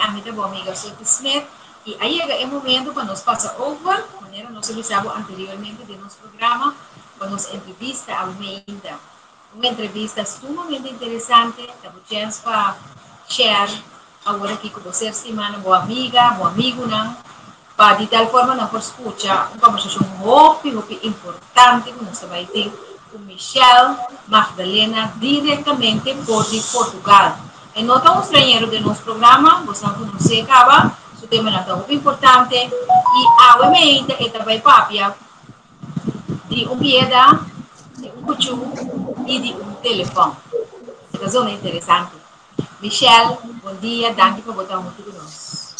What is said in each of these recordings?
Ami ta bo amiga Sophie Smith y a yega e momento pa nos pasa over, manera nos a bisa bo anteriormente den nos programa, pa nos entrevista awe meinta. Un entrevista sumamente interesante, ta bo chens pa share awor aki ku bo ser stima nan, bo amiga, bo amigunan, pa di tal forma nan por skucha un kombersashon hopi, hopi importante ku nos ta bai tin ku Michelle Magdalena direktamente for di Portugal. E no ta un strañero den nos programa, bosnan konosé kaba, su temanan ta hopi importante i awe meinta e ta bai papia di un pieda, di un kuchú i di un telefòn. E ta zona interesante. Michelle, bon dia, danki pa bo ta huntu ku nos.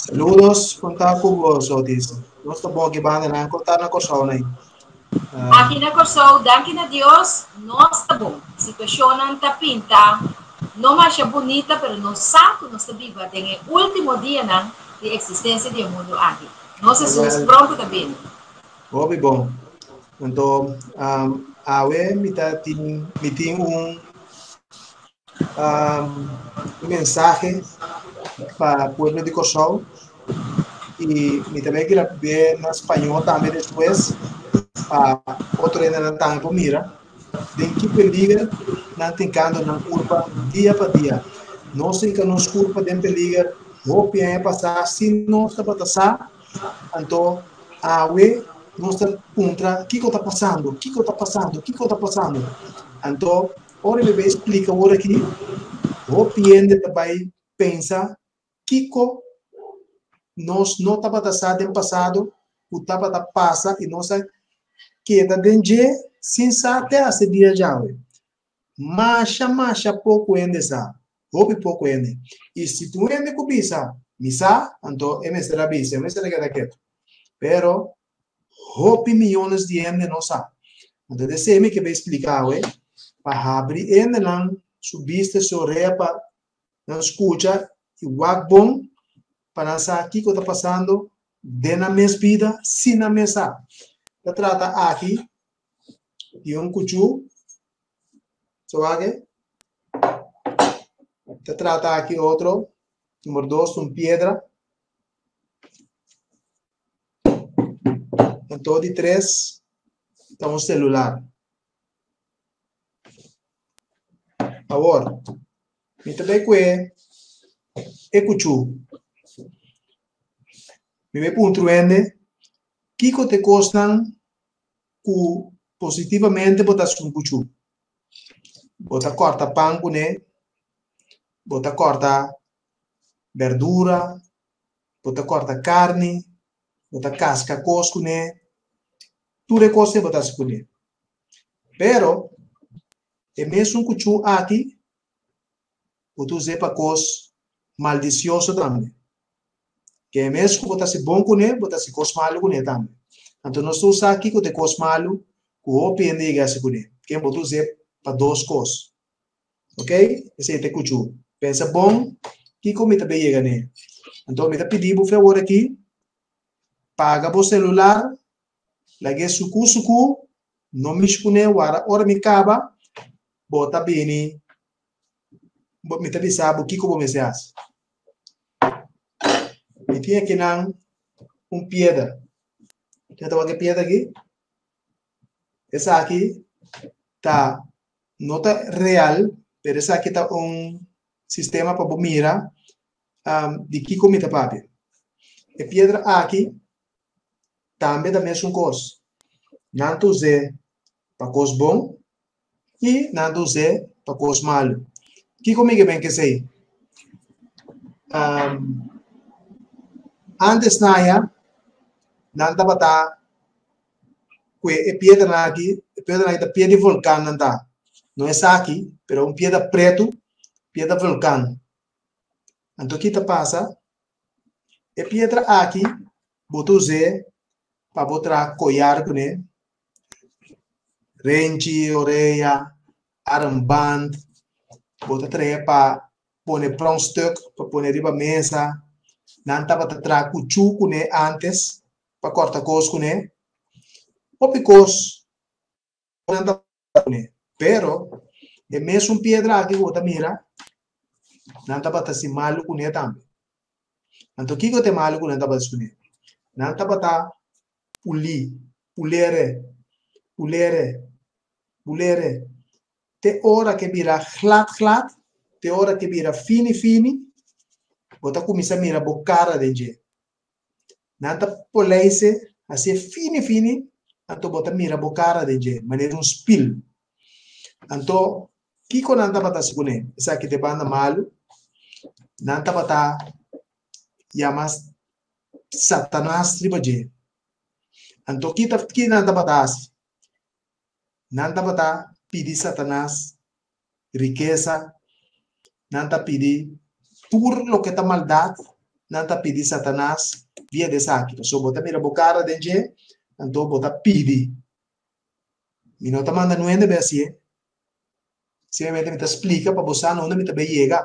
Saludos, kon ta ku bo, Sotis? Nos ta bon aki banda nan, kon ta na Kòrsou nan? Aki na Kòrsou, danki na Dios, nos ta bon. Situashonnan ta pinta no masha bunita, pero nos sa ku nos ta biba den e último dianan di eksistensia di e mundu aki. Nos Hesus pronto ta bini. Hopi bon. Anto, awe mi ta tin, mi tin un un mensahe pa pueblo di Kòrsou i mi ta bai grab'é na spañó tambe despues pa otro hendenan tambe por mira den ki peliger nan tin kando nan kurpa dia pa dia. Nos tin ka nos kurpa den peliger hopi aña pasá sin nos tabata sa, anto awe nos ta puntra kiko ta pasando, kiko ta pasando, kiko ta pasando. Anto Ora mi bai splika awor aki, hopi hende ta bai pensa kiko nos no tabata sa den pasado ku tabata pasa i nos a keda den dje sin sa te hasta e dia djawe. Masha masha poko hende sa, hopi poko hende. I si tin un hende ku bisa mi sa, anto e mester a bisa, e mester a keda ketu. Pero Hopi miyones di hende no sa. Anto ta esei mi ke bai splika awe, pa habri hendenan su bista, su orea pa nan skucha i wak bon pa nan sa kiko ta pasando den nan mes bida sin nan mes sa. Ta trata aki di un kuchú, so wak e? Ta trata aki otro, numero dos, un piedra. Anto di tres ta un celular. Awor, mi ta bay cue e cuchu. Mi bay puntra un hende kico ta e cosnan cu positivamente bo ta haci cu un cuchu. Bo ta corta pan cune, bo ta corta berdura, bo ta kòrta karni, bo ta kaska kos kuné, tur e kos ei bo ta hasi kuné. Pero e mesun kuchú aki bo ta us'é pa kos maldisioso tambe. Ke e mes ku bo ta hasi bon kuné, bo ta hasi kos malu kuné tambe. Anto nos tur sa kiko ta e kos malu ku hopi hende yega hasi kuné. Ken bo ta us'é pa dos kos. Ok, esei ta e kuchu. Pensa bon kiko mi ta bay yega n'e. Anto mi ta pidi bo fe awor aki, paga bo celular, lag'é suku suku, no mishi kuné, wara ora mi kaba, bo ta bini, bo mi ta bisa bo kiko bo mester hasi. Mi tin akinan un piedra. Ken ta wak e piedra aki? Esaki ta no ta real, pero esaki ta un sistema pa bo mira di kiko mi ta papia. E piedra aki tambe ta mesun kos. Nan ta us'é pa kos bon i nan ta us'é pa kos malu. Kiko mi ke ben kesei? Antes naya nan tabata ku e piedranan aki, e piedranan aki ta pie di volkan nan ta. No esaki, pero un piedra pretu, piedra volkan. Anto ki ta pasa? E piedra aki bo ta us'é pa bo traha koyar kuné, renchi, orea, armband, bo ta traha pa pone pronkstuk, pa pone riba mesa. Nan tabata traha kuchú kuné ántes. pa kòrta kos kuné, hopi kos nan ta kuné, pero e mesun piedra aki ku bo ta mira, nan tabata hasi malu kuné tambe. Anto kiko ta e malu ku nan tabata skuné? Nan tabata pulí, pulere, pulere, pulere, te ora ke bira glat glat, te ora ke bira fini fini, bo ta kuminsá mira bo kara den dje. Nan ta poleise hasié fini fini, anto bo ta mira bo kara den dje, manera un spil. Anto, kiko nan tabata hasi kuné? Esaki ta e banda malu. Nan tabata yama Satanas riba dje. Anto, ki ta ki nan tabata hasi? Nan tabata pidi Satanas rikesa, nan ta pidi tur loke ta maldat, nan ta pidi Satanas via di esaki. Pasobra bo ta mira bo kara den dje, anto bo ta pidi. Mi no ta manda nuende bai hasié. Simplemente mi ta splika pa bo sa na unda mi ta bai yega.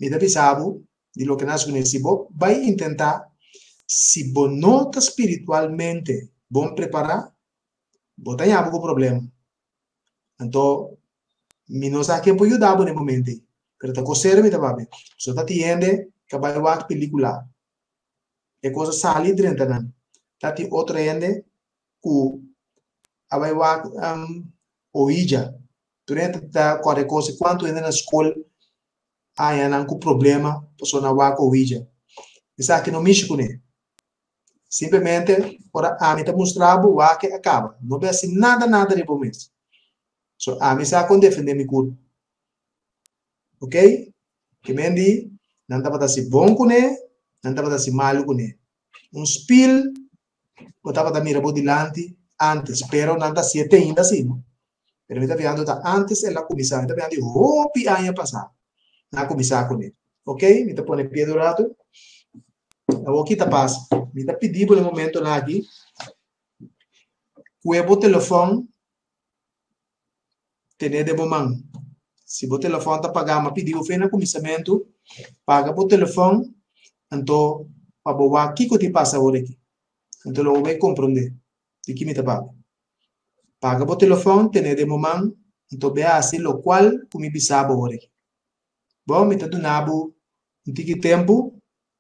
Mi ta bisa bo di loke nan hasi kuné. Si bo bai intentá, si bo no ta spiritualmente bon prepará, bo ta haña bo ku problema. Anto, mi no sa ken por yuda bo na e momento ei, pero ta kos serio mi ta papia. So ta tin hende ka bai wak pelikula, e kos a sali drenta nan. Ta tin otro hende ku a bai wak oija. Tur hende ta kòrda e kos, kuantu hende na skol a haña nan ku problema pasobra nan wak oija. Esaki no mishi kuné. Simplemente ora ami ta mustra bo wak a kaba. No be hasi nada nada riba bo mes. So ami sa kon defende mi kurp. Ok? Ke men di nan tabata hasi bon kuné, nan tabata hasi malu kuné. Un spil bo tabata mira bo dilanti antes, pero nan ta hasié te ainda asina. Pero mi ta biando ta antes el a kuminsá. Mi ta biando di hopi aña pasá nan a kuminsá kuné. Ok, mi ta pone pie un ratu. Awor ki ta pasa? Mi ta pidi bo na e momentonan aki kue bo telefòn tene den bo man. Si bo telefòn ta pagá, mi a pidi bo fe na kuminsamentu, paga bo telefòn anto pa bo wak kiko tin pasa awor aki. Anto lo bo bai komprondé di ki mi ta papia. Paga bo telefòn tene den bo man anto bai hasi lokual ku mi bisa bo awor aki. Bo, mi ta duna bo un tiki tempu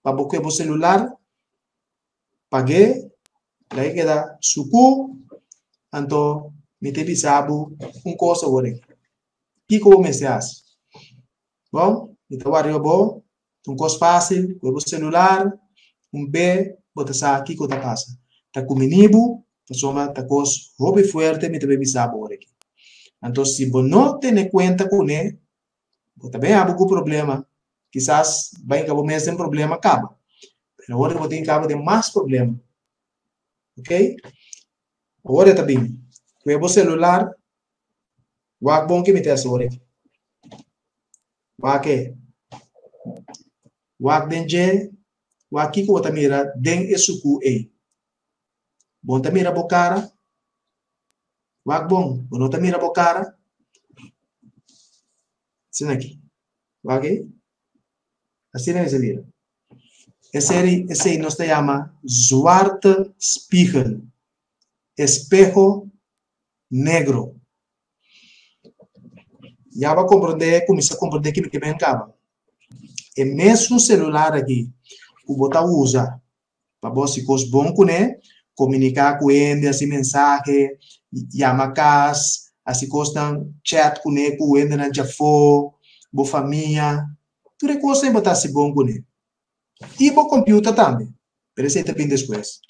pa bo kue bo selular, pag'é, laga e keda sukú, anto mi ta bisa bo un kos awor aki. Kiko bo mester hasi? Bo, mi ta wak riba bo, ta un kos fásil, kue bo selular, un be bo ta sa kiko ta pasa. Ta kuminí bo, pasobra ta kos hopi fuerte mi ta bai bisa bo awor aki. Anto si bo no tene kuenta kuné, Bo ta bin abo ku problema, kisas bai ka bo mes den problema kaba, pero awor bo tin kaba den mas problema. Ok? Awor e ta bin ku e bo selular, wak bon ki mi ta hasi awor aki. Wak e. Wak den dje, wak kiko bo ta mira den e suku ei. Bo ta mira bo kara? Wak bon, bo no ta mira bo kara? Asina aki. Wak ei. Asina mester mira. Esei, esei nos ta yama zwarte spiegel. Espeho negro. Ya bo a komprondé, kuminsá komprondé kimi ke men kaba. E mesun selular aki ku bo ta usa Pa bo hasi kos bon kuné, komuniká ku hende, hasi mensahe, yama kas, hasi kosnan, chat kuné ku hendenan djafó, bo famia, tur e kosnan bo ta hasi bon kuné. I bo computer tambe, pero esei ta bin despues.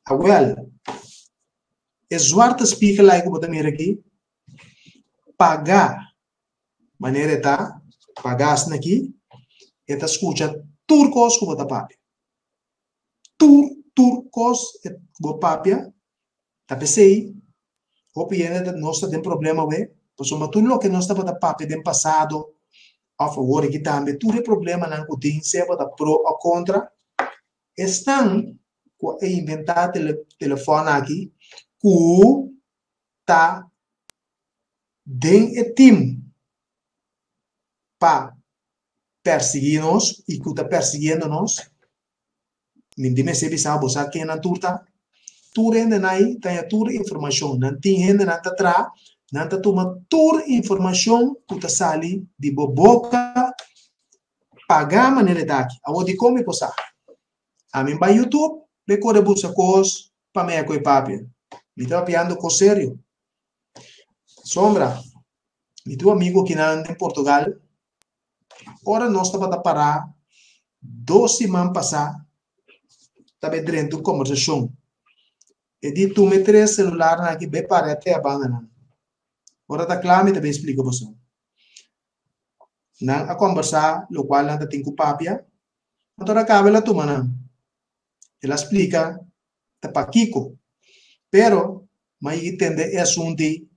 Awel, e zwarte spiegel ai ku bo ta mira aki, paga Manera e ta paga asina aki, e ta skucha tur kos ku bo ta papia. Tur, tur kos ku bo papia ta p'esei hopi hende ta nos ta den problema awe, pasobra tur loke nos tabata papia den pasado òf awor aki tambe, tur e problemanan ku tin sea bo ta pro òf kontra, esnan ku a inventá telefòn aki ku ta den e tim pa persiguí nos i ku ta persiguiendo nos, mi di mester bisa bo sa ken nan tur ta? Tur hendenan ei ta haña tur informashon, nan tin hendenan ta traha, nan ta tuma tur informashon ku ta sali di bo boka. Pagá manera e ta aki. Awor dikon mi por sa? Ami bai YouTube be kore buska kos pa mi ku e papia. Mi ta papiando kos serio. Sombra, mi tin un amigu kinan den Portugal, ora nos tabata pará dos siman pasá ta be drenta un kombersashon. E di tuma e tres selularnan aki be para te a bandanan. Ora ta kla mi ta be splika boso. Nan a kombersá lokual nan ta tin ku papia, anto ora kaba el a tuma nan. El a splika ta pakiko. Pero m'a yigi tende e asuntu ei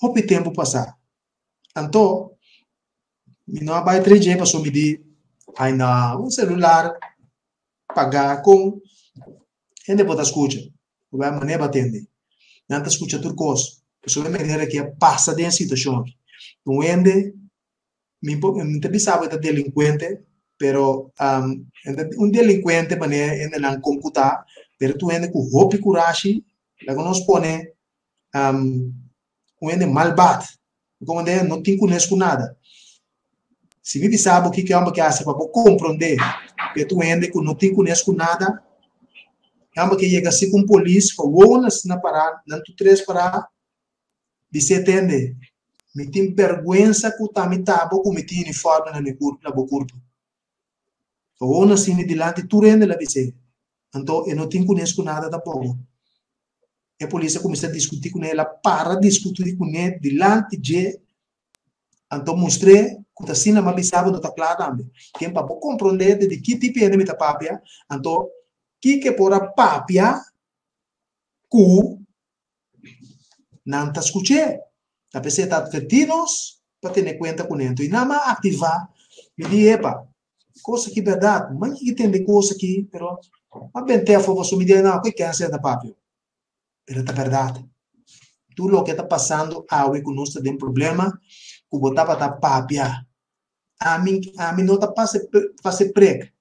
hopi tempu pasá. Anto mi no a bai 3G pasobra mi di, ai na, un selular pagá kon hende por ta skucha. Bo bai manera bo a tende. Nan ta skucha tur kos. Pasobra e manera ki a pasa den e situashon aki. Un hende, mi por, mi ta bisa bo e ta delinkuente, pero un delinkuente manera hendenan kon ku ta, pero tur hende ku hopi kurashi, laga nos pone un hende malbad. Como de no tin kunes ku nada. Si mi bisa bo kiko e homber ke hasi pa bo komprondé ku e ta un hende ku no tin kunes ku nada, e homber ke yega si ku un polis gewoon asina pará, nan tur tres pará, bis'é tende, mi tin bèrgwensa ku ta mi ta bo ku mi tin uniforme na mi na bo kurpu. Gewoon asina dilanti tur hende el a bis'é. Anto e no tin kunes ku nada tampoko. E polis a kuminsá diskutí kuné, el a para diskutí kuné dilanti dje, anto mustr'é ku ta asina m'a bisa bo no ta kla tambe. Ken pa bo komprondé di ki tipo hende mi ta papia, anto kiko e por a papia ku nan ta skuch'é. Ta p'esei ta atvertí nos pa tene kuenta kuné. Anto i nan a aktivá, mi di, Epa, kos aki bèrdat, mi a yega tende kos aki, pero mi a bent'é afó pasobra mi di, No, ku e kènsè ta papia. Pero ta bèrdat. Tur loke ta pasando awe ku nos ta den problema, ku bo tabata papia. Ami, ami no ta pasa pasa prek.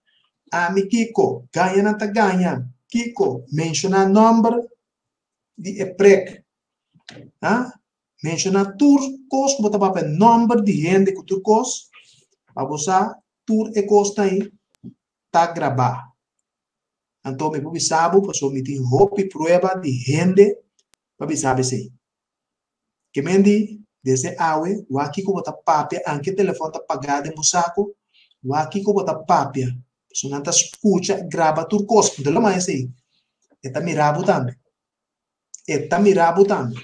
Ami kiko? Gaña nan ta gaña. Kiko? Menshoná nòmber di e prek. Ha? Menshoná tur kos ku bo ta papia, nòmber di hende ku tur kos, pa bo sa tur e kosnan ei ta grabá. Anto mi por bisa bo pasobra mi tin hopi prueba di hende pa bisa bo esei. Ke men di, desde awe, wak kiko bo ta papia, anke telefòn ta pagá den bo saku, wak kiko bo ta papia, pasobra nan ta skucha, graba tur kos. Anto lo mas esei, e ta mira bo tambe. E ta mira bo tambe.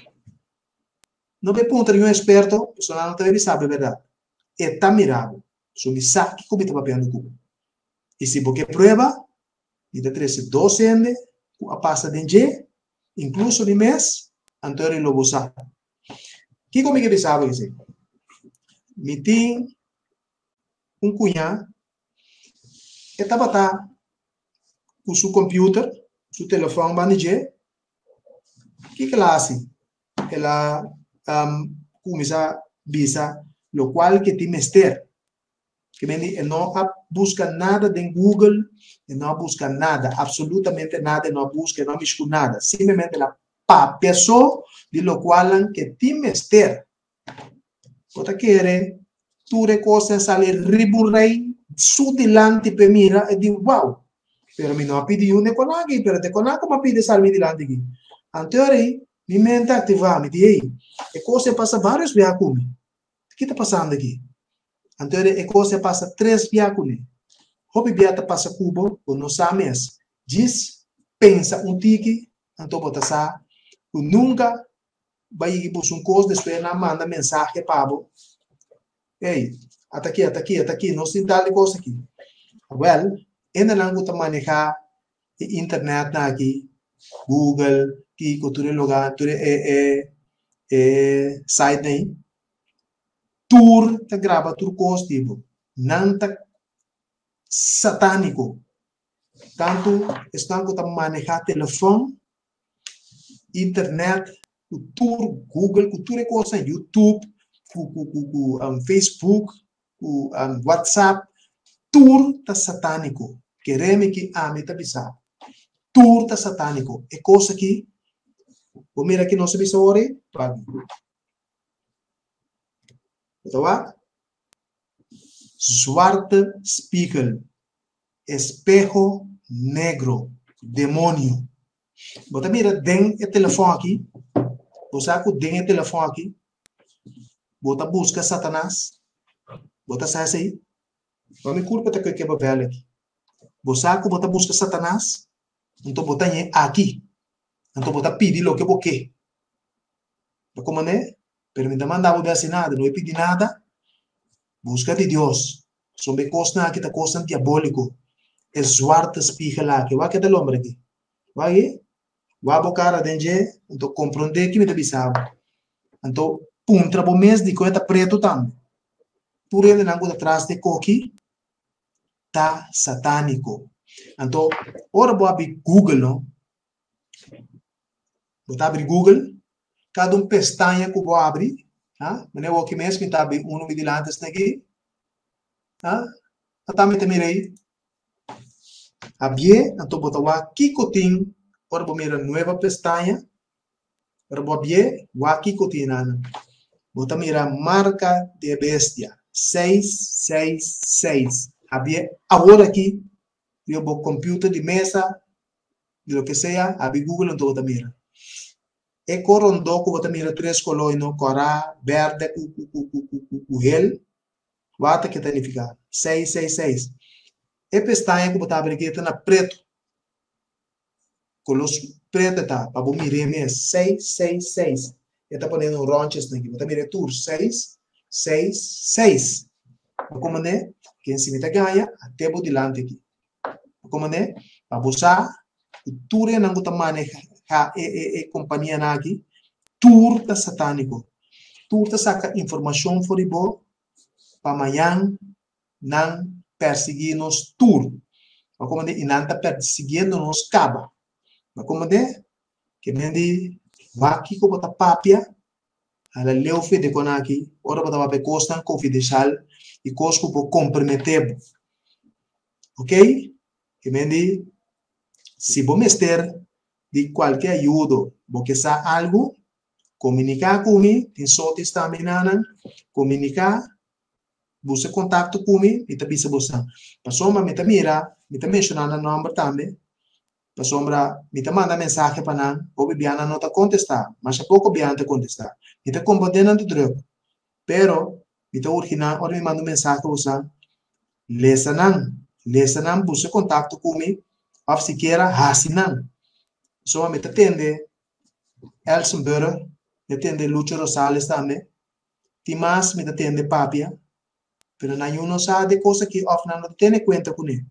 No bai puntra niun eksperto, pasobra nan no ta bai bisa bo e bèrdat. E ta mira bo. So mi sa kiko mi ta papiando ku bo. I si bo ke prueba, mi ta trese dos hende ku a pasa den dje, inkluso mi mes, anto eri lo bo sa. Kiko mi ke bisa bo esei? Mi tin un kuñá, e tabata ku su computer, su telefòn banda dje, kiko el a hasi? El a kuminsá bisa lokual ke tin mester. Ke men di e no a buska nada den Google, e no a buska nada, absolutamente nada e no a buska, e no a mishi ku nada. Simplemente el a papia so di lokualnan ke tin mester. Bo ta kere tur e kos a sali riba un rei su dilanti p'e mira e di wow! Pero mi no a pidi yu nekoná aki, pero te koná ku mi a pidi sali mi dilanti aki. Anto ora mi mente a aktivá, mi di ey, e kos a pasa vários bia ku mi. Ki ta pasando aki? Anto ora e kos a pasa tres bia kuné. Hopi bia ta pasa ku bo, bo no sa mes. Djis pensa un tiki, anto bo ta sa ku nunka bai yigi buska un kos, despues nan manda mensahe pa bo, Ey, ata aki, ata aki, ata aki, nos tin tal di kos aki. Awel, hendenan ku ta manehá e internetnan aki, Google, kiko, tur e lugá, tur e e e sitenan ei, tur ta graba tur kos di bo. Nan ta satániko. Tantu esnan ku ta manehá telefòn, internet, ku tur Google, ku tur e kosnan, YouTube, ku ku ku ku Facebook, ku WhatsApp, tur ta satániko. Kere mi ki ami ta bisa bo. Tur ta satániko. E kos aki, bo mira ki nos a bisa ora ei? Wak. Bo ta wak? Zwarte spiegel, espeho negro, demonio. Bo ta mira den e telefòn aki, bo sa ku den e telefòn aki bo ta buska Satanas, bo ta sa esei? Bo mi kurpa ta kue keba bèl aki. Bo sa ku bo ta buska Satanas, anto bo ta ñe aki, anto bo ta pidi loke bo ke. Bo komand'é? Pero mi ta manda bo bèsi nada, no e pidi nada. Buska di Dios. Pasobra e kosnan aki ta kosnan diabóliko. E zwarte spiegel aki, wak e ta lombra aki. Wak e? Wak bo kara den dje, anto komprondé ki mi ta bisa bo. Anto puntra bo mes dikon e ta pretu tambe. Tur hendenan ku ta tras di e koki ta satániko. Anto ora bo abri Google no, bo ta abri Google, kada un pestaña ku bo abri, ha, manera awor aki mes mi ta abri unu mi dilanti esaki aki, ha, ata mi ta mira ei, abié, anto bo ta wak kiko tin ora bo mira nueva pestaña, ora bo abié, wak kiko tin einan. Bo ta mira marka di e bestia, seis, seis, seis, abié awor aki riba bo computer di mesa, di loke sea, abi Google anto bo ta mira. E kor rondó ku bo ta mira tres koló i no kòrá, bèrdè ku ku ku ku ku ku ku hel, wak ta ke ta nifiká? Seis seis seis. E pestaña ku bo ta abri aki ta na pretu, koló pretu e ta, pa bo mir'é mes, seis seis seis. E ta pone un ròntjes aki, bo ta mira e tur, seis seis seis. Bo komand'é? Ken si mi ta gaña, at'é bo dilanti aki. Komand'é? Pa bo sa ku tur esnan ku ta maneha e e e kompanianan aki tur ta satániko. Tur ta saka informashon for di bo pa mañan nan persiguí nos tur. Bo komand'é? I nan ta persiguiendo nos kaba. Bo komand'é? Ke men di wak kiko bo ta papia hala leu fe di kon aki ora bo ta papia kosnan konfidenshal i kos ku por komprometé bo. Ok? Ke men di si bo mester di kualke ayudo, bo ke sa algu, komuniká ku mi, tin sotis tambe nanan, komuniká, buska kontakto ku mi, mi ta bisa bosan. Pasobra mi ta mira, mi ta menshoná nan nòmber tambe, Pasobra mi ta manda mensahe pa nan, hopi bia nan no ta kontestá, masha poko bia nan ta kontestá. Mi ta komprondé nan ta drùk, pero mi ta urgi nan ora mi manda un mensahe usa, lesa nan, lesa nan, buska kontakto ku mi òf sikiera hasi nan. Pasobra mi ta tende Elsenburg, mi ta tende Lucho Rosales tambe, tin mas mi ta tende papia, pero nan yu no sa di e kos aki òf nan no ta tene kuenta kuné.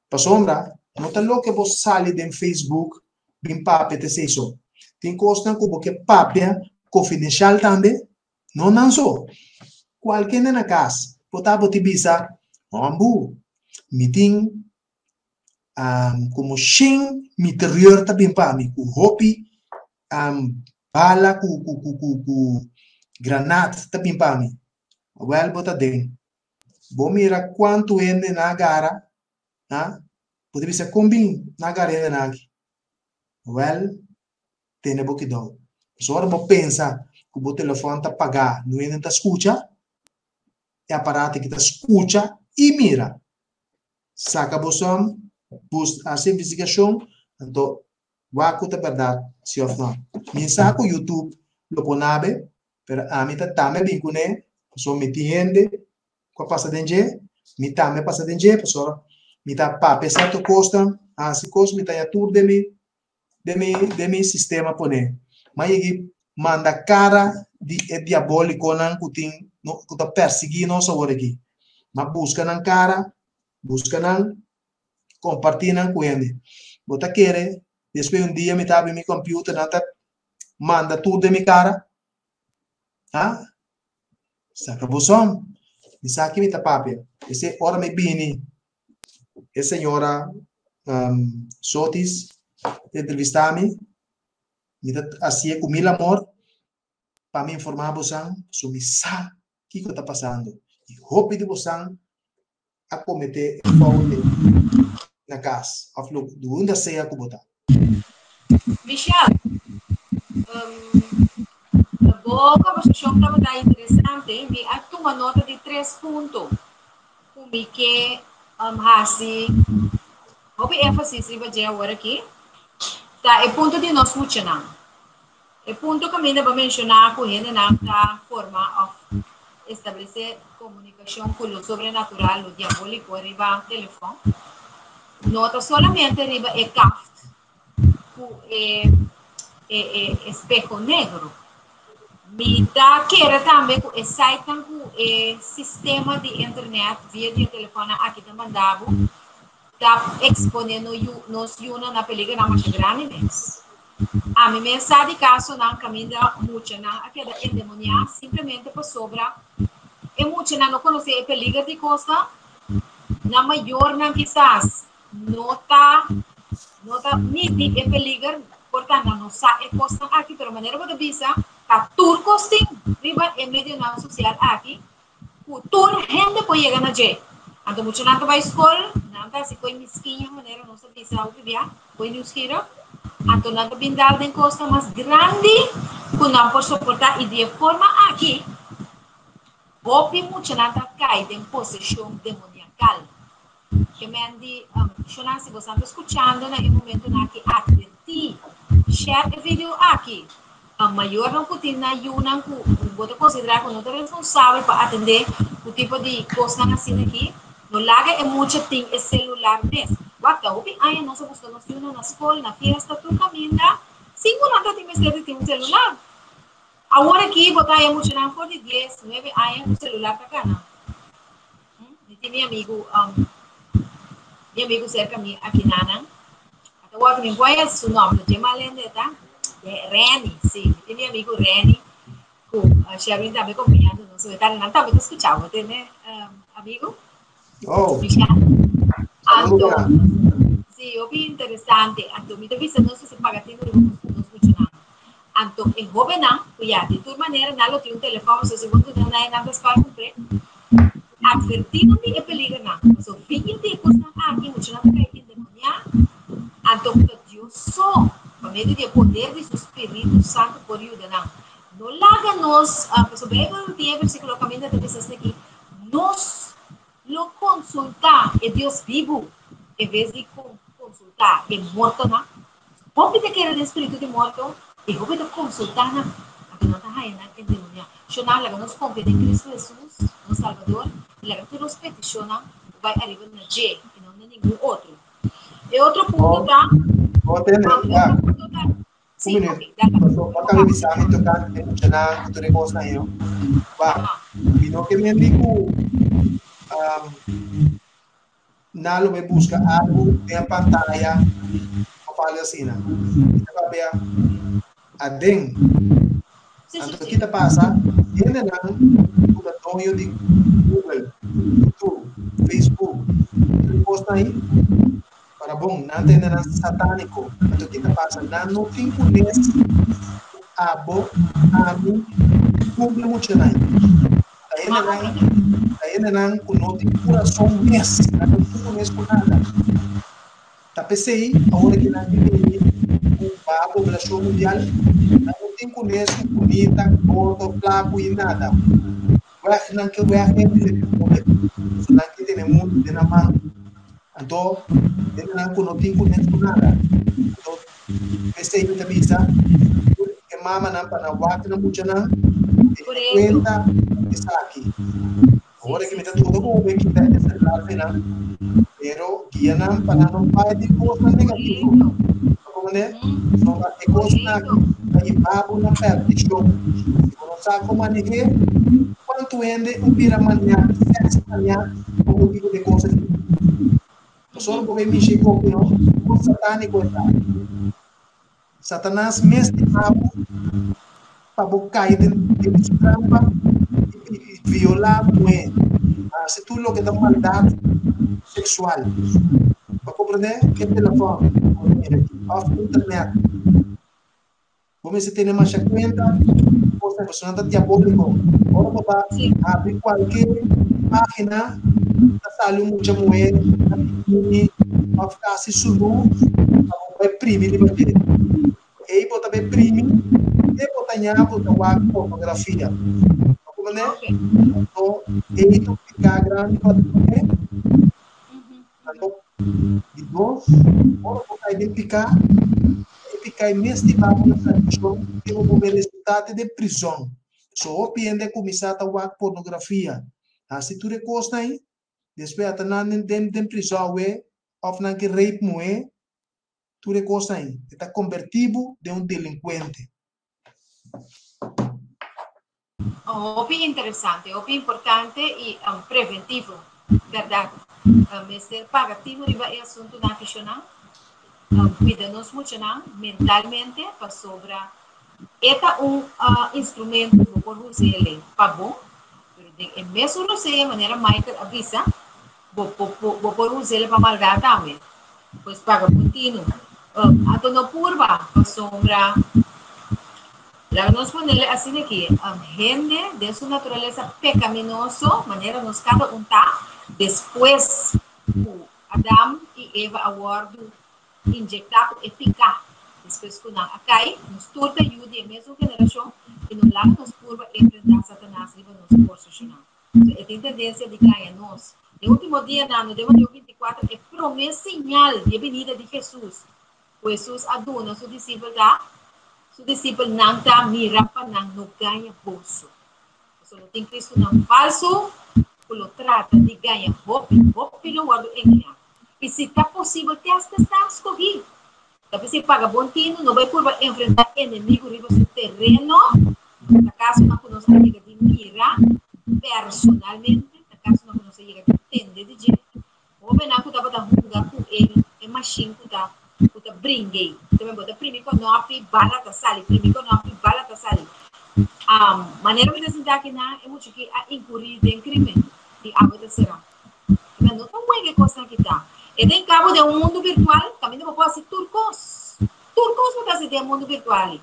Pasobra no ta loke bo sali den Facebook bin papia ta esei so. Tin kosnan ku bo ke papia konfidenshal tambe, no nan so. Kualke hende na kas por ta bo ti bisa, Hombu, mi tin komo shen miterior ta bin pa mi ku hopi bala ku ku granat ta bin pa mi. Awèl bo ta den. Bo mira kuantu hende nan a gara, ha? Bo ta bisa, Kon bin nan a gara hendenan aki? Wèl, tene bo kidou. Pasobra ora bo pensa ku bo telefòn ta pagá, no hende ta skucha, e aparato aki ta skucha i mira. Saka bo sòm, bus hasi investigashon, anto wak ku ta bèrdat si òf nò. Mi sa ku YouTube lo por nabe, Pero ami ta tambe bin kuné, pasobra mi tin hende ku a pasa den dje, mi tambe a pasa den dje, pasobra mi ta papia sierto kosnan, hasi kos, mi ta haña tur den mi, den mi, den mi sistema poné. Mi a yegi manda kara di e diabólikonan ku tin, ku ta persiguí nos awor aki. Mi a buska nan kara, buska nan, kompartí nan ku hende. Bo ta kere despues un dia mi ta abri mi computer, nan ta manda tur den mi cara? Ha? Saca bo son. Mi sa ki mi ta papia. Ese ora mi bini, e señora um, Sotis entrevista mi, mi ta hacié cu mil amor pa mi informa bosan, so mi sa kiko ta pasando. Y hopi di bosan a kometé e fout ei na kas òf lo unda sea ku bo ta. Michelle, bo kombersashon tabata interesante. Mi a tuma nota di tres punto. ku mi ke hasi hopi énfasis riba dje awor aki ta e punto di nos muchanan. E punto kaminda bo menshoná ku hendenan ta forma òf establesé komunikashon ku lo sobrenatural, lo diabóliko riba telefòn, no ta solamente riba e kaft ku e e e espeho negro. Mi ta kere tambe ku e sitenan ku e sistema di internet via di e telefònnan aki ta manda bo ta eksponé no yu nos yunan na peligernan masha grandi mes. Ami mes sa di kasonan kaminda muchanan a keda endemoniá simplemente pasobra e muchanan no konosé e peliger di kosnan, nan mayornan kisas no ta no ta miti e peliger, por ta nan no sa e kosnan aki, pero manera bo ta bisa ta tur kos tin riba e medionan sosial aki ku tur hende por yega na dje. Anto muchanan ta bai skol, nan ta hasi koi miskiña manera nos a bisa hopi bia, koi nieuwsgierig, anto nan ta bin dal den kosnan mas grandi ku nan por soportá i di e forma aki hopi muchanan ta kai den poseshon demoniakal. Ke men di, Shonnan, si bosan ta skuchando na e momentunan aki, atvertí, share e video aki. Mayornan ku tin nan yunan ku bo ta konsiderá ku no ta responsabel pa atendé ku tipo di kosnan asina aki, no laga e mucha tin e selular mes. Wak, ta hopi aña nos a buska nos yunan na skol, na fiesta, tur kaminda, sin ku nan ta tin mester di tin un selular. Awor aki bo ta haña muchanan for di dies, nuebe aña ku selular ta kana. Mi tin mi amigu, mi amigu serka mi aki nanan. Ata wak mi voy a su nombre, dje malende ta? Reni, si, mi tin mi amigu Reni, ku Sherwin tambe kompañando nos hoy tarde. Nan tambe ta skucha bo, tende, amigu? Oh. Michelle. Saludo, Anto, si, hopi interesante. Anto, mi ta bisa nos si paga tinu riba nos muchanan. Anto, e hobennan, ku ya, di tur manera nan lo tin un telefòn, so si bo duna nan e nan ta spar kumpr'é. Advertí nan di e peligernan, pasobra via di e kosnan aki muchanan ta kai endemoniá, anto ku ta Dios so, pa medio di e poder di su spiritu santu por yuda nan. No laga nos, pasobra Beibel tin e versíkulo kaminda ta bisa esaki, nos lo konsultá e Dios bibu en bes di konsultá e mortonan. Hopi ta kere den spiritu di morto i hopi ta konsultá nan, anto nan ta haña nan endemoniá. Shonnan, laga nos konfia den Kristu Hesus, nos Salbador, i laga tur nos petishonnan bai ariba na dje i no na ningun otro. E otro punto ta, Bo tende, e otro punto ta, Un sí, minuut. ok, dale. Paso, bo a kaba bisa mi tokante e muchanan ku tur e kosnan ei, no? Wak, mi no ke men di ku Nan lo bai buska algu den e pantaya of algu asina. Mi ta papia aden. Anto ki ta pasa? Hendenan ku ta doño di Google, YouTube, Facebook, tur e kosnan ei, para bon, nan ta hendenan satániko. Anto ki ta pasa? Nan no tin kunes ku abo, ami, kumpli muchanan ei. Ta hendenan, ta hendenan ku no tin kurason mes, nan no tin mes ku nada. Ta p'esei awor ki nan tin bini ku baha poblashon mundial, nan no tin kunes ku bunita, gordo, flaku i nada. Wèg nan ke wèg hende den e poder, pasobra nan ke tene mundu den nan man. Anto, hendenan ku no tin kunes ku nada. Anto, p'esei mi ta bisa tur e mamanan pa nan wak nan muchanan tene kuenta ku esaki. Awor aki mi ta duda ku bo kita e selular di nan, pero guia nan pa nan no bai di kosnan negativo. Ta komprendé? Pasobra e kosnan aki ta hiba bo na pèrdishon. Si bo no sa kon maneh'é, kuantu hende un bira maniá, sèks maniá pa motibu di e kos aki? Pasobra bo bai mishi e koki no, kon satániko e ta. Satanas mes di abo pa bo kai den su trampa i violá muhé, hasi tur loke ta maldat seksual. Bo a komprendé? E telefòn òf internet. Bo mester tene masha kuenta ku kosnan, pasobra nan ta diabóliko. Ora bo ta habri kualke página, ta sali un mucha muhé na bikini òf kasi sunú pa bo bai primi riba dje. Ei bo ta bai primi te bo ta ña bo ta wak pornografia. Comprende? Anto, ei ta un piká grandi pa tene. Anto, di dos, ora bo kai den piká, e piká ei mes ta hiba bo na tradishon i bo por resultá te den prizòn. So hopi hende a kuminsá ta wak pornografia, hasi tur e kosnan ei, despues ata nan den den prizòn awe òf nan ke rape muhé, tur e kosnan ei. E ta kombertí bo den un delinkuente. Hopi interesante, hopi importante y preventivo, berdad. Mester paga tino riba e asuntonan aficionan, cuida nos muchanan mentalmente pasobra e ta un instrumento cu bo por usa el'e pa bon, pero den e mesun rosea manera Michael a bisa, bo bo por usa el'e pa maldad tambe. Pues paga bon tino. Anto no purba pasobra. Laga nos ponele asina aki, hende den su naturalesa pekaminoso, manera nos kada un ta, despues ku Adam i Eva a wòrdu injektá ku e piká, despues ku nan a kai, nos tur ta yu di e mesun generashon i no laga nos purba enfrentá Satanas riba nos forsashonnan. So e tin tendensia di gaña nos. Den último dianan, no den Mateo 24, e promé señal di e binida di Hesus ku Hesus a duna su disipel ta, su disipelnan ta mira pa nan no gaña boso. Pasobra lo tin Kristunan falsu ku lo trata di gaña hopi, hopi lo wòrdu engañá. I si ta posibel, te asta esnan skohí. Ta p'esei paga bon tinu, no bai purba enfrentá enemigu riba su tereno. Ta kasonan ku nos a yega di mira personalmente, ta kasonan ku nos a yega di tende di dje. Hóbennan ku tabata hunga ku e e mashin ku ta ku ta bring'ei. Tambe bo ta primi konopi, bala ta sali, primi konopi, bala ta sali. Manera mi ta sinti aki nan, e mucha ki a inkurí den krimen i awe ta será. Tambe no ta wega e kosnan ki ta. E den kabo den un mundu virtual kaminda bo por hasi tur kos. Tur kos bo ta hasi den e mundu virtual ei.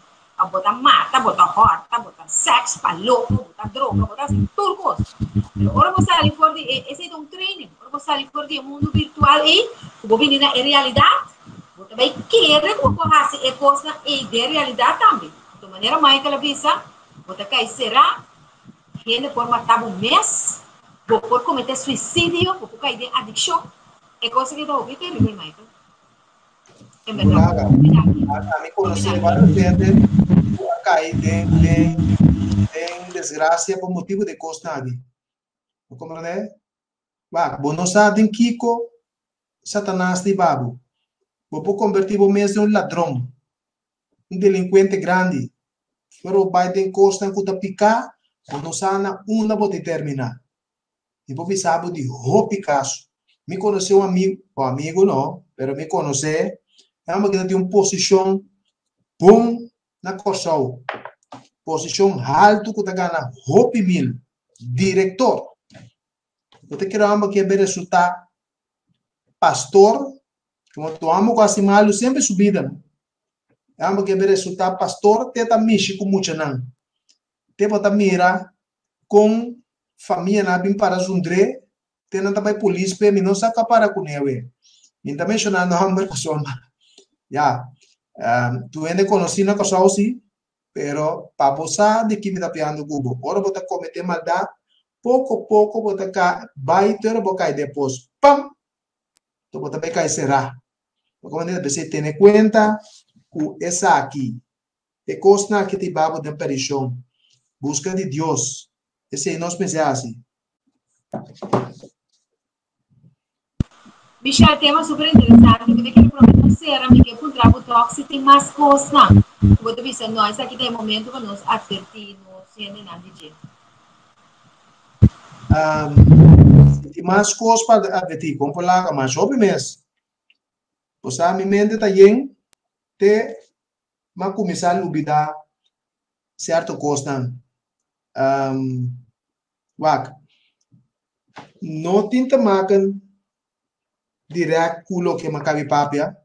Bo ta mata, bo ta hòrta, bo ta sèks pa loko, bo ta droga, bo ta hasi tur kos. Pero ora bo sali for di e, esei ta un training, ora bo sali for di e mundu virtual ei, ku bo bini na e realidat, bo ta bai kere ku bo por hasi e kosnan ei den realidat tambe. Anto manera Michael a bisa, bo ta kai será, hende por mata bo mes, bo por kometé suisidio, bo por kai den adikshon. E kos aki ta hopi teribel, Michael. En verdad. Laga, ami conoce varios gente cu a cay den, den, den desgracia por motibo de cosnan aki. Bo comprende? Wak, bo no sa den kico Satanas di babo. Bo por converti bo mes den un ladron, un delincuente grandi. Pero bo bay den cosnan cu ta pica, bo no sa na unda bo ta termina. Mi por bisa bo di hopi kaso. Mi konosé un amigu, bon amigu no, pero mi konosé e homber ki ta tin un posishon bon na Kòrsou, posishon haltu ku ta gana hopi mil, direktor. Bo ta kere homber ke a resultá pastor, komo tur homber ku hasi malu semper su bida, no. E homber ke a resultá pastor te ta mishi ku muchanan, te bo ta mira kon famianan a bin para zundr'é, te nan ta bai polis p'e, mi no sa ku a para kuné awe. Mi ta menshoná nòmber pasobra ya, tur hende konosí na Kòrsou sí, pero pa bo sa di ki mi ta piando ku bo. Ora bo ta kometé maldat, poko poko bo ta ka bai te ora bo kai den pos, pam! Enton bo ta bai kai será. Bo komo p'esei tene kuenta ku esaki. E kosnan aki ta hiba bo den perishon. Buska di Dios. Esei nos mester hasi. Michelle, tema super interesante. Mi ta kere prome nos sera, mi ke puntra bo tok si tin mas kosnan ku bo ta bisa no, esaki ta e momento pa nos atverti nos hendenan di dje. Si tin mas kos pa atverti, kon por laga mas hopi mes. Bo sa mi mente ta yen te m'a kuminsá lubidá sierto kosnan. Wak, no tin te maken dirèkt ku loke m'a kabi papia.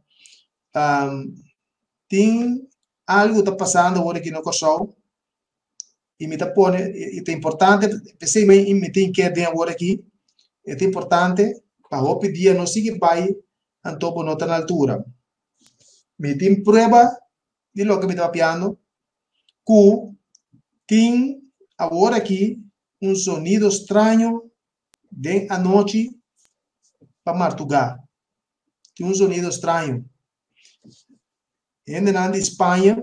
Tin algu ta pasando awor aki na Kòrsou i mi ta pone, i ta importante, p'esei mi tin ke den awor aki, e ta importante pa hopi dia no sigui bai anto bo no ta na altura. Mi tin prueba di loke mi ta papiando ku tin awor aki. Un sonido straño den anochi pa martugá. Tin un sonido straño. Hendenan di Spaña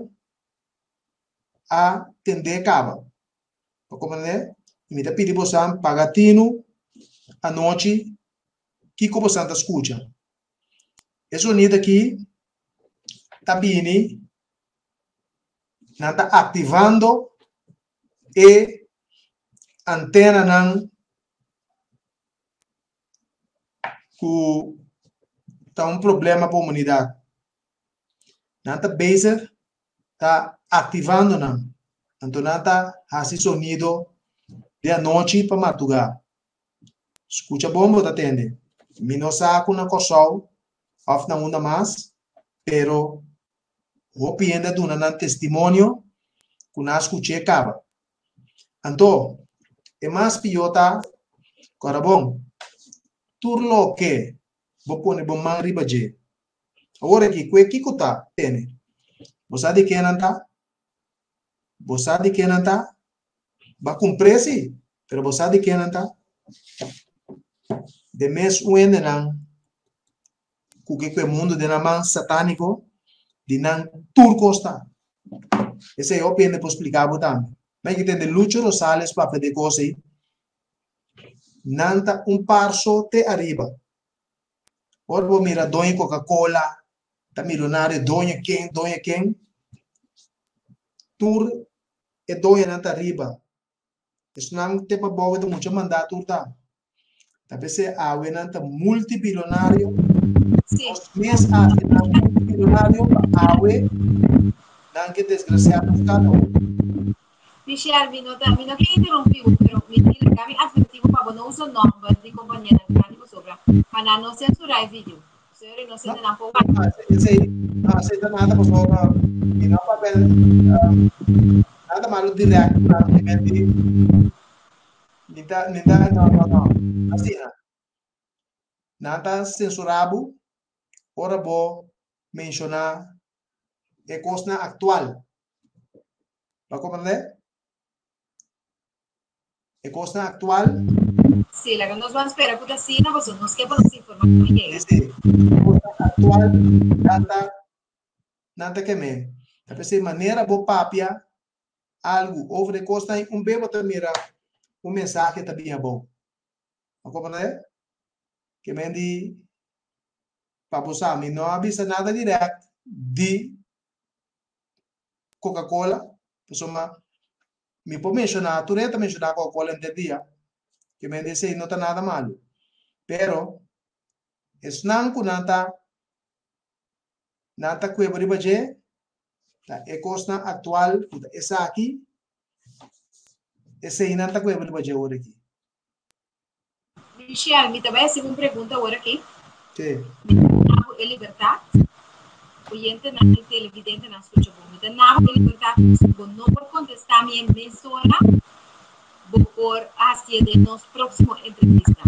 a tend'é kaba. Pa komprendé? I mi ta pidi bosan paga tinu anochi kiko bosan ta skucha. E sonido aki ta bini, nan ta aktivando e antenanan ku ta un problema pa humanidad. Nan ta bezig ta aktivando nan. Anto nan ta hasi sonido di anochi pa martugá. Skucha bon bo ta tende. Mi no sa ku na Kòrsou òf na unda mas, pero hopi hende a duna nan testimonio ku nan a skuch'é kaba. Anto, e mas pió ta, kòrda bon, tur loke bo pone bo man riba dje. Awor aki, kue kiko ta tene? Bo sa di ken nan ta? Bo sa di ken nan ta? Bo a kumpr'é si, pero bo sa di ken nan ta? Den mes un hendenan ku ke ku e mundu den nan man satániko, di nan tur kos ta. Esei hopi hende por splika bo tambe. Mi a tende Lucho Rosales papia di e kos ei. Nan ta un parso te ariba. Ora bo mira doño Coca-Cola, ta milonario, doño ken, doño ken, tur e doñonan ta ariba. Esnan te pa bou ta mucha mandá tur ta. Ta p'esei awe nan ta multibilonario. Nos mes haci nan multibilonario pa awe nan ke desgraciá nos cada un. Michelle, mi no ta, mi no ke interrumpí bo, pero mi tin laga mi advertí bo pa bo no usa nomber di compañíanan grandi pasobra pa nan no censurá e video. Pasobra no sende nan por wak. Esei, no, esei ta nada pasobra mi no papia nada malo direct ku nan, mi di Mi ta, mi ta, no, no, no. Asina. Nan ta censurá bo ora bo menshoná e kosnan aktual. Bo a komprendé? E kosnan aktual. Sí, laga nos ban spera ku ta asina, pasobra nos ke pa nos informashon yega. Sí, sí. E kosnan aktual nan ta, nan ta kem'é. Ta p'esei manera bo papia algu over de kosnan i un be bo ta mira un mensahe ta bin abou. Bo komprende? Ke men di pa bo sa mi no a bisa nada direct di Coca-Cola, pasobra mi por menshoná, tur hende ta menshoná Coca-Cola henter dia, ke men di esei no ta nada malu. Pero esnan ku nan ta nan ta kueba riba dje Ta e kosnan aktual ku ta esaki, eseinan ta kueba riba dje ora aki. Michelle, mi ta bai hasi un pregunta ora aki. Sí. Mi ta nabo e libertat, oyentenan i televidentenan skucha bo. Mi ta nabo e libertat si bo no por kontestá mi e mesora, bo por hasié den nos próksimo entrevista.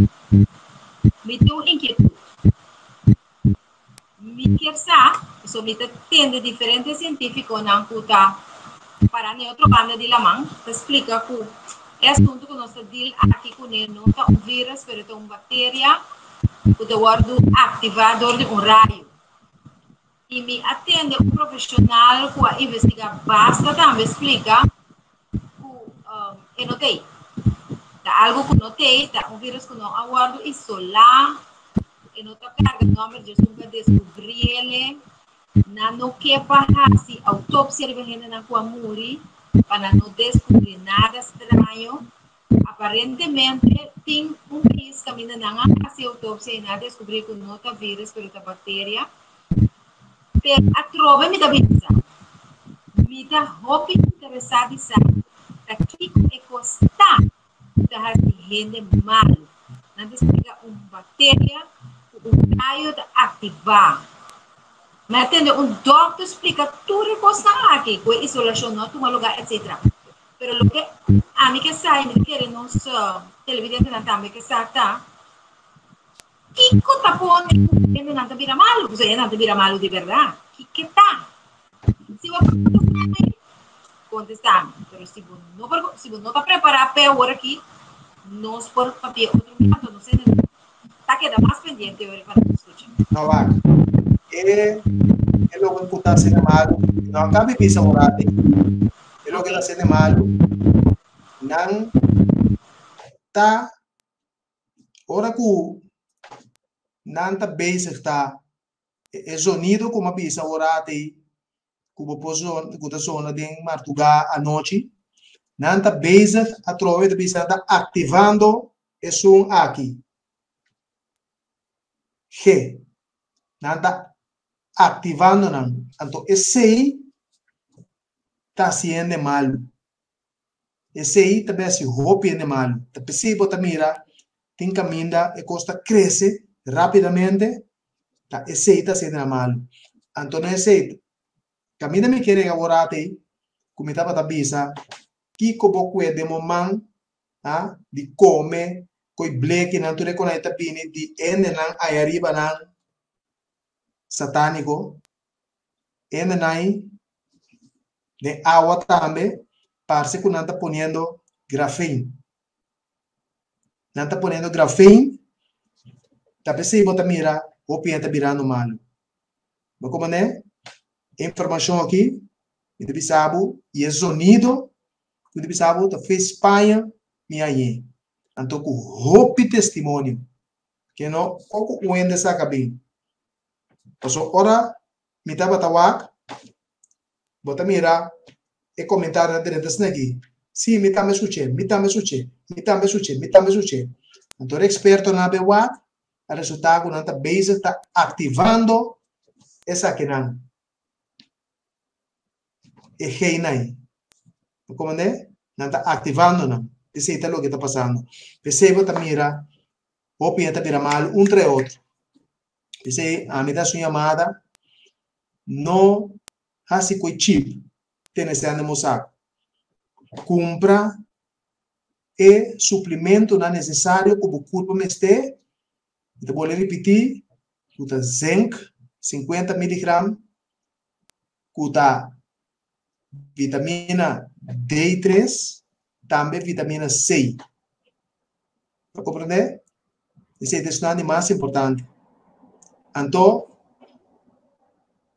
Mi tin un inkietut. Mi kier sa, pasobra mi ta tende diferente sientífikonan ku ta pará na e otro banda di laman ta splika ku e asuntu ku nos ta deal aki kuné no ta un vírus pero ta un bakteria ku ta wòrdu aktivá dor di un rayo. I mi a tende un profeshonal ku a investigá basta tambe splika ku e no t'ei. Ta algu ku no t'ei, ta un vírus ku no a wòrdu isolá, e no ta karga nòmber dje esun ku a deskubriele. Nan no ke pa hasi outopsia riba hendenan ku a muri pa nan no deskubrí nada straño. Aparentemente tin un pais kaminda nan a hasi outopsia i nan a deskubrí ku no ta vírus pero ta bakteria. Pero atrobe mi ta bisa, mi ta hopi interesá di sa ta kiko e kos ta ku ta hasi hende malu. Nan ta splika un bakteria ku un rayo ta aktivá. Mi a tende un dòkter splika tur e kosnan aki, ku e isolashon no a tuma lugá, etsetera. Pero loke ami ke sa i mi ta kere nos televidentenan tambe ke sa ta, Kiko ta pone ku hendenan ta bira malu? Pasobra hendenan ta bira malu di bèrdat. Kiko ta? Si bo por kontestá mi, kontestá mi. Pero si bo no por, si bo no ta prepará p'e awor aki, nos por papia otro rato, no sé, ta keda mas pendiente ora pa nos skucha. No wak. E e loke ku ta hasiendo malu, no a kabi bisa un rato. E loke ta hasiendo malu, nan ta ora ku nan ta bezig ta e zonido ku mi a bisa ora atei ku bo por zona ku ta zona den martugá anochi, nan ta bezig atrobe ta bisa nan ta aktivando esun aki. G. Nan ta aktivando nan. Anto esei ta hasi hende malu. Esei ta bin hasi hopi hende malu. Ta p'esei bo ta mira tin kaminda e kos ta krese rápidamente, ta esei ta hasi hende malu. Anto no esei, kaminda mi kere awor atei ku mi tabata bisa kiko bo kue den bo man a di kome koi blekinan tur e konai ta bini di hendenan aya riba nan satániko, hendenan Den awa tambe parse ku nan ta poniendo grafeen. Nan ta poniendo grafeen, ta p'esei bo ta mira hopi hende ta birando malu. Bo komprende? E informashon aki mi ta bisa bo i e zonido ku mi ta bisa bo ta fe Spaña mi hañ'é. Anto ku hopi testimonio ke no poko un hende saka bin. Pasobra ora mi tabata wak, bo ta mira e komentarionan drenta asina aki, Sí, mi tambe skuch'é, mi tambe skuch'é, mi tambe skuch'é, mi tambe skuch'é. Anto e ekspertonan a bin wak, a resultá ku nan ta bezig ta aktivando esakinan, e geinnan ei. Bo komprendé? Nan ta aktivando nan. Esei ta loke ta pasando. P'esei bo ta mira hopi hende ta bira malu un tra e otro. P'esei ami ta hasi un yamada, no hasi ku e chip tene sèn den bo saku. Kumpra e suplimentonan nesesario ku bo kurpo mester. Mi ta bolbe ripití, ku ta zinc 50 miligram, ku ta vitamina D3, tambe vitamina C. Ta comprende? Esei ta esnan di mas importante. Anto,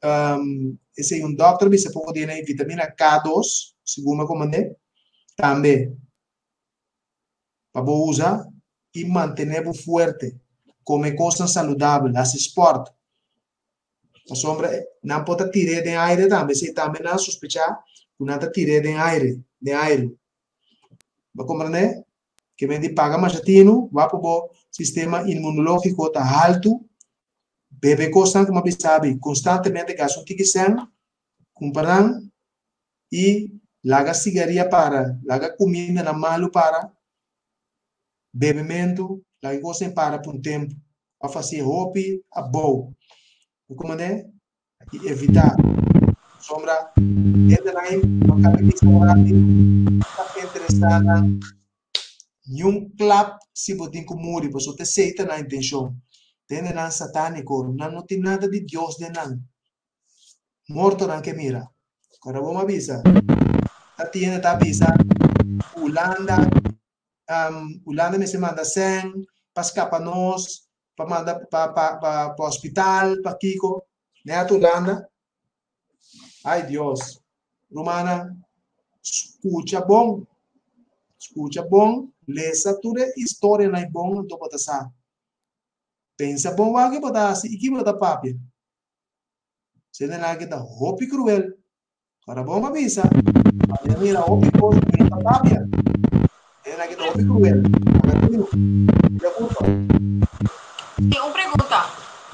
um, esei un dokter bisa poko di e vitamina K2, segun mi a comprende, tambe pa bo usa i mantene bo fuerte, come cosnan saludabel, hasi sport. Pasobra nan por ta tir'é den aire tambe, esei tambe nan a sospechá ku nan ta tir'é den aire, den airu. Bo a komprendé? Ke men di paga masha tinu, wak ku bo sistema inmunológiko ta haltu, bebe kosnan ku mi a bisa abi konstantemente gasta un tiki sèn, kumpra nan i laga sigaria para, laga kumindanan malu para, bebementu, laga e kosnan para pa un tempu. Òf hasi hopi abou. Bo komand'é i evitá. Pasobra hendenan ei no kabe bisa ora di ta interesá nan niun klap si bo tin ku muri, pasobra ta esei ta nan intenshon. Ta hendenan satániko, nan no tin nada di Dios den nan. Mortonan ke mira. Ora bo a bisa, ta tin hende ta bisa Hulanda Hulanda mester manda sèn pa skapa nos, pa manda pa pa pa pa hospital, pa kiko. Nèt Hulanda. Ai Dios. Rumannan, skucha bon. Skucha bon, lesa tur e historianan ei bon anto bo ta sa. Pensa bon wak ke bo ta hasi i ki bo ta papia. Sendenan aki ta hopi kruel. Ora bon pa bisa, mi a mira hopi kos ku mi no ta papia. Hende aki ta hopi kruel. Paga tinu. Mira kurpa. Sí, un pregunta.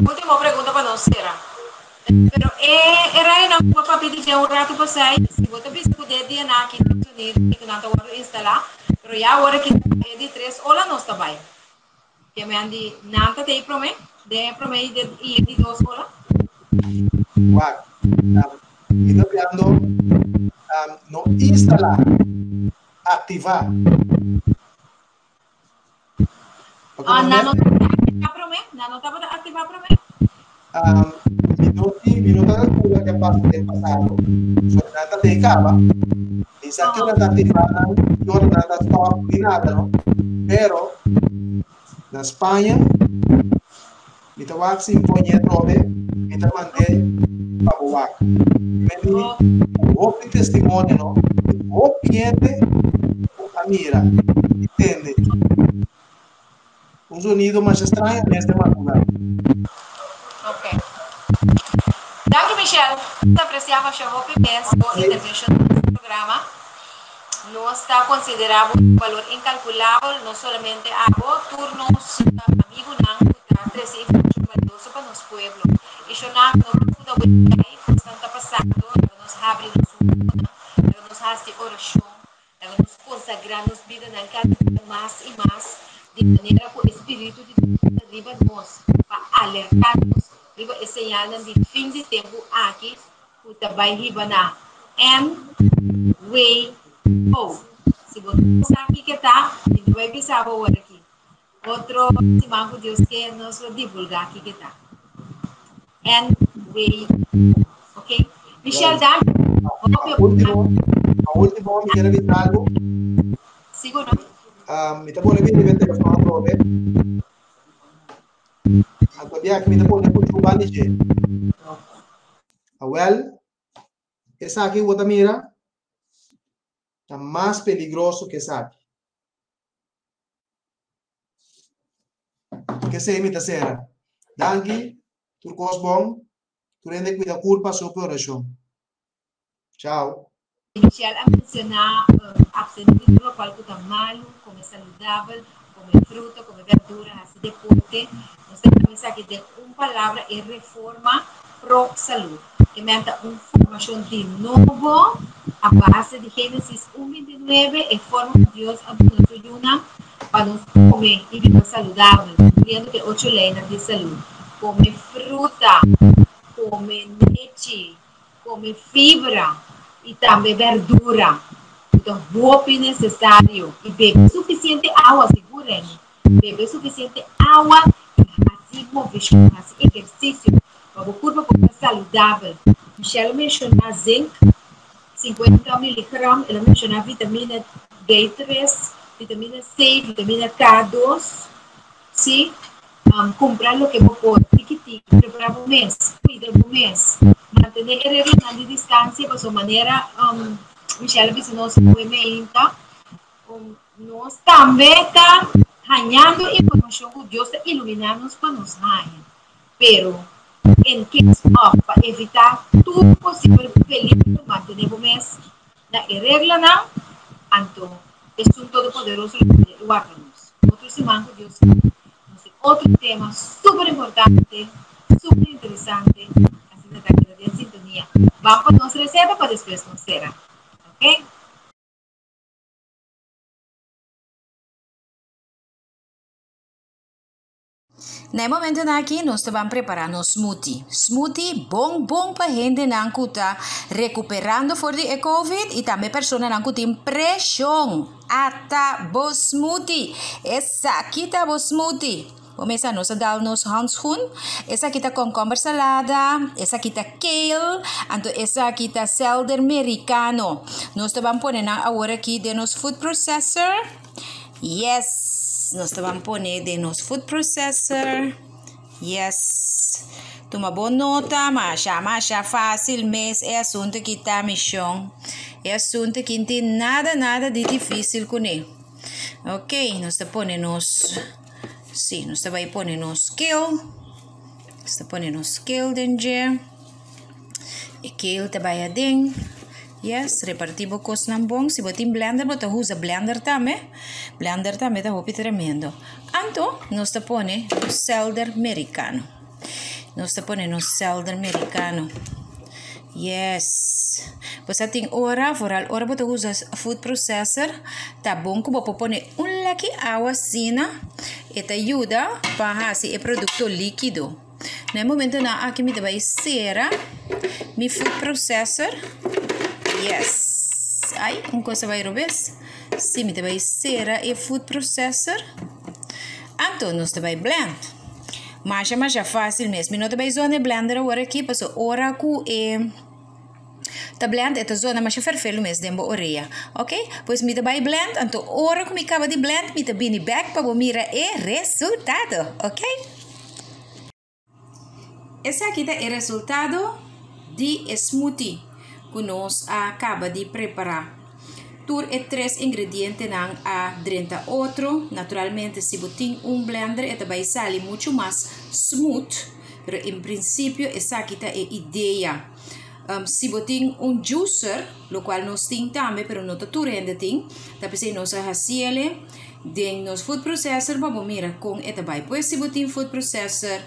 Último pregunta pa nos sera. Pero e e rayonan ku bo a papia di dje un ratu pasai, si bo ta bisa ku den e dianan aki na Estados Unidos ku nan ta wòrdu instalá, pero ya awor aki ta e di tres ola nos ta bai. Ke men di nan ta tei promé, den e promé i den i e di dos ola? Wak, mi ta piando no instalá, aktivá. Pa Ah, nan no tabata aktivá promé? Nan no tabata aktivá promé? Mi no tin, mi no ta calcula ke a pasa den pasado, so nan ta. t'ei kaba. Mi sa ki ora ta aktivá nan, ki ora nan ta stòp, ni nada no. Pero na Spaña mi ta wak sinfonia atrobe, mi ta mand'é pa bo wak. Mi di hopi testimonio no, hopi hende ku a mira i tende. Un sonido masha straño mes den madrugada. Ok. Danki Michelle. Nos aprecia masha hopi mes bo intervencion den nos programa. Nos ta considera bo un balor incalculabel, no solamente abo, tur nos amigunan cu ta trece informacion valioso pa nos pueblo. Y shonnan no por duda wei cosnan ta pasando, laga nos habri nos ohonan, laga nos haci oracion Laga nos konsagrá nos bidanan kada dia mas i mas, di manera ku e spiritu di Dios ta riba nos pa alertá nos riba e señalnan di fin di tempu aki ku ta bai hiba na NWO. Si bo no sa kiko ta, mi no bai bisa bo awor aki. Otro siman ku Dios ke nos lo divulgá kiko ta. NWO. Ok? Michelle, danki. Hopi último, pa último, mi quiero bisa algo. Sigur, no? Mi ta pone bin riba e telefòn atrobe. Anto di aki mi ta pone ku chuba di dje. Awel, esaki bo ta mira ta mas peligroso ke esaki. Kesei mi ta sera. Danki, tur kos bon, tur hende kuida kurpa su orashon. Chao. Michelle a menciona abstener di tur locual cu ta malu, come saludabel, come fruta, come verdura, haci deporte. Nos ta yama esaki den un palabra e reforma pro salud. E men ta un formacion di nobo a base di Genesis un bintinuebe, e forma cu Dios a duna su yunan pa nos come y biba saludabel, cumpliendo cu e ocho leynan di salud. Come fruta, come lechi, come fibra y tambe berdura cu ta hopi necesario y bebe suficiente awa, sigur Remy, bebe suficiente awa y haci movecion, haci ehercicio pa bo curpa por ta saludabel. Michelle a menciona zinc, 50 miligram, el a menciona vitamina B3, vitamina C, vitamina K2, si, Cumpra loke bo por, tiki tiki, prepara bo mes, cuida bo mes, mantene e reglanan di distancia pasobra manera Michelle a bisa nos awe meinta, nos tambe ta hañando informacion cu Dios ta ilumina nos pa nos haña, pero en case of pa evita tur posibel peligro mantene bo mes na e reglanan, anto Esun Todopoderoso lo cuida y warda nos. Otro siman cu Dios quier, nos tin otro tema super importante, super interesante, asina ta keda den sintonia. Ban pa nos receta pa despues nos cera. Ok? Na e momentonan aki nos ta ban prepara nos smoothie. Smoothie bon bon pa hendenan ku ta rekuperando for di e covid i tambe personanan ku tin preshon. Ata bo smoothie! Esaki ta bo smoothie. Bo mesa nos a dal nos handschoen. Esaki ta komkomber salada, esaki ta kale, anto esaki ta selder merikano. Nos ta ban pone nan awor aki den nos food processor. Yes, nos ta ban pone den nos food processor. Yes. Tuma bon nota, masha, masha fácil mes e asunto ki ta mishon. E asunto ki no tin nada, nada di difícil kuné. Ok, nos ta pone nos, sí, nos ta bai pone nos kale. Nos ta pone nos kale den dje. E kale ta bai aden. Yes, reparti bo kosnan bon. Si bo tin blender, bo ta usa blender tambe. Blender tambe ta hopi tremendo. Anto, nos ta pone nos selder merikano. Nos ta pone nos selder merikano. Yes. Bo sa tin ora, vooral ora bo ta usa food processor, ta bon ku bo por pone un laki awa asina. E ta yuda pa hasi e produkto likido. Na e momentonan aki mi ta bai sera mi food processor. Yes. Ai, un cosa bai robes. Si, mi ta bai sera e food processor. Anto nos ta bai blend. Masha masha fácil mes. Mi no ta bai zona e blender awor aki paso ora ku e. Ta blend e ta zona masha ferfelu mes den bo orea. Ok, pues mi ta bai blend, anto ora ku mi kaba di blend mi ta bini bek pa bo mira e resultado. Ok. Esaki ta e resultado di e smoothie ku nos a kaba di prepará. Tur e tres ingredientenan a drenta otro. Naturalmente si bo tin un blender e ta bai sali muchu mas smooth, pero en prinsipio esaki ta e idea. Si bo tin un juicer, lokual nos tin tambe pero no ta tur hende tin, ta p'esei nos a hasiel den nos food processor pa bo mira kon e ta bai. Pues si bo tin food processor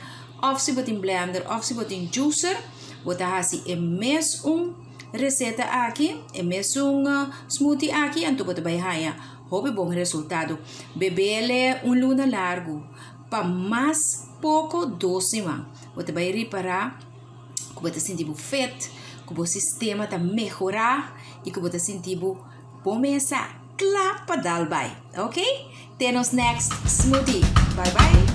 òf si bo tin blender òf si bo tin juicer, bo ta hasi e mesun reseta aki, e mesun smoothie aki, anto bo ta bai haña hopi bon resultado. Bebele un luna largu pa mas poko dos siman. Bo ta bai ripará ku bo ta sinti bo fit, ku bo sistema ta mehorá i ku bo ta sinti bo bon mesa kla pa dal bai. Ok, te nos next smoothie. Bye bye.